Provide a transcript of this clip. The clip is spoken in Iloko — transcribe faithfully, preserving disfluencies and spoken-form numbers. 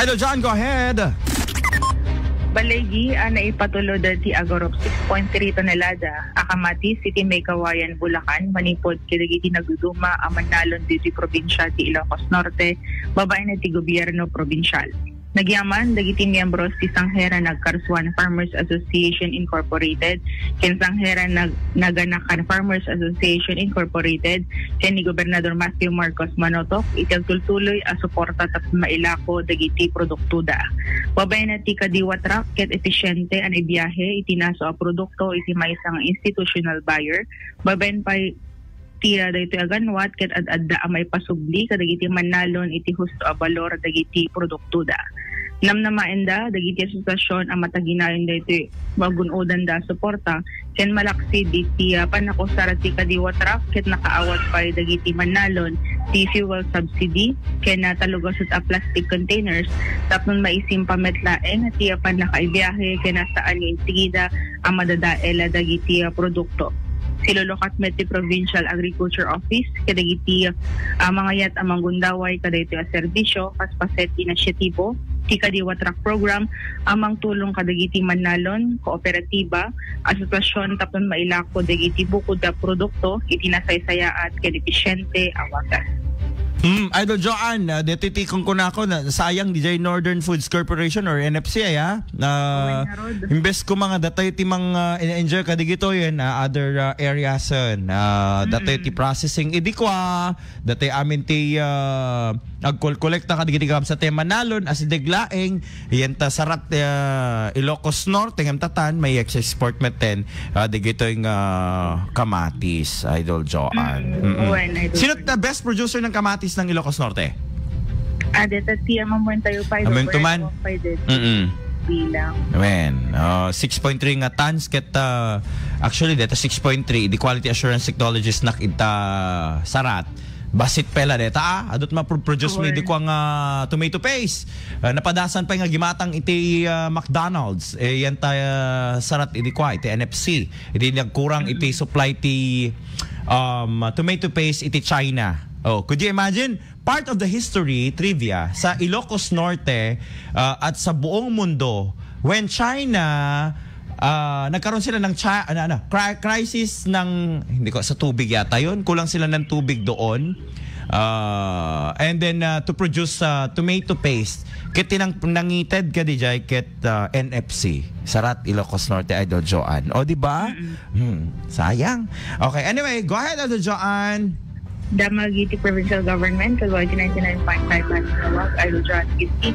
Idol John, go ahead. Baligi a naipatulod ti agurop six point three tonelada a kamatis iti May Kawayan, Bulacan, manipud kadagiti nagduduma a mannalon ditoy probinsia ti Ilocos Norte, babaen ti gobierno probinsial. Nagyaman dagiti miyembros ti Sanghera Nagkarsuan Farmers Association Incorporated ken Sanghera Nag-, Naganakan Farmers Association Incorporated ken ni Gobernador Matthew Marcos Manotok iti agtultuloy a suporta tapno mailako dagiti produktoda. Babaen ti kadiwa truck ket efisiente a naibiahe iti naso a produkto iti maysa nga institutional buyer, babaen pay ti, ah, daytoy a ganwat ket ad-adda a maipasubli kadagiti mannalon iti husto a balor dagiti produktoda. Namnamaenda dagiti asosiasion a mataginayon daytoy magun-odanda a suporta ken malaksid iti, ah, pannakusar ti kadiwa truck ket nakaawat pay dagiti mannalon ti fuel subsidy ken, ah, tallogasut a plastic containers tapno maisimpay met laeng ti, ah, pannakaibiahe ken, ah, saan nga insigida a madadael dagiti, ah, produkto. Silulukat met ti Provincial Agriculture Office kadagiti, ah, mangayat a manggundaway kadaytoy a serbisio kas paset inisyatibo ti Kadiwa Truck Program a mangtulong kadagiti mannalon, kooperatiba, asosiasion tapno mailako dagiti bukod a produkto iti nasaysayaat ken efisiente a wagas. Hmm, Idol Joanne, ah, deti ti kunkunako na sayang, D J Northern Foods Corporation or N F C ay, ah. Ah, Owen Harold. Imbes ko mga datay ti mga ina-enjoy kadigito yun, ah, other, ah, areas yun. Ah, datay ti processing idi kwa, datay amin ti, ah, agkolkolekta kadigiti kabsa ti manalon, asideg laeng, yan ta sarat, ah, Ilocos Norte, ngem tatan, may export met ten, ah, digitoy nga kamatis, Idol Joanne. Mm, Mm-mm. Owen, Idol Sino Joanne. The best producer ng kamatis ng Ilocos Norte? Ah, deta ti Amang Buen tayo pa, Amang Tuman. Pwede Mm-mm. bilang. Amen. Uh, six point three nga tons ket, uh, actually, deta six point three, the quality assurance technologies nak ita sarat. Basit pela deta, ah. Adut ma-produce mi Correct. Di kwa nga tomato paste. Uh, napadasan pa nga gimatang iti, uh, McDonald's. Eh, yan ta, uh, sarat idi kwa, iti N F C. Iti nagkurang iti Mm-mm. supply ti, um, tomato paste iti China. Oh, could you imagine? Part of the history trivia sa Ilocos Norte, uh, at sa buong mundo, when China, uh, nagkaroon sila ng chi-, ano, ano, cri-, crisis ng, hindi ko, sa tubig yata yun. Kulang sila ng tubig doon. Uh, and then, uh, to produce, uh, tomato paste, ket tinang-, nangited ka, D J, ket, uh, N F C. Sarat, Ilocos Norte, Idol Joanne. O, di ba? Mm-mm. Hmm, sayang. Okay, anyway, go ahead, Idol Joanne. Damag iti provincial government, Kalwagi ninety-nine point five Manila, Idol Joanne, fifteen.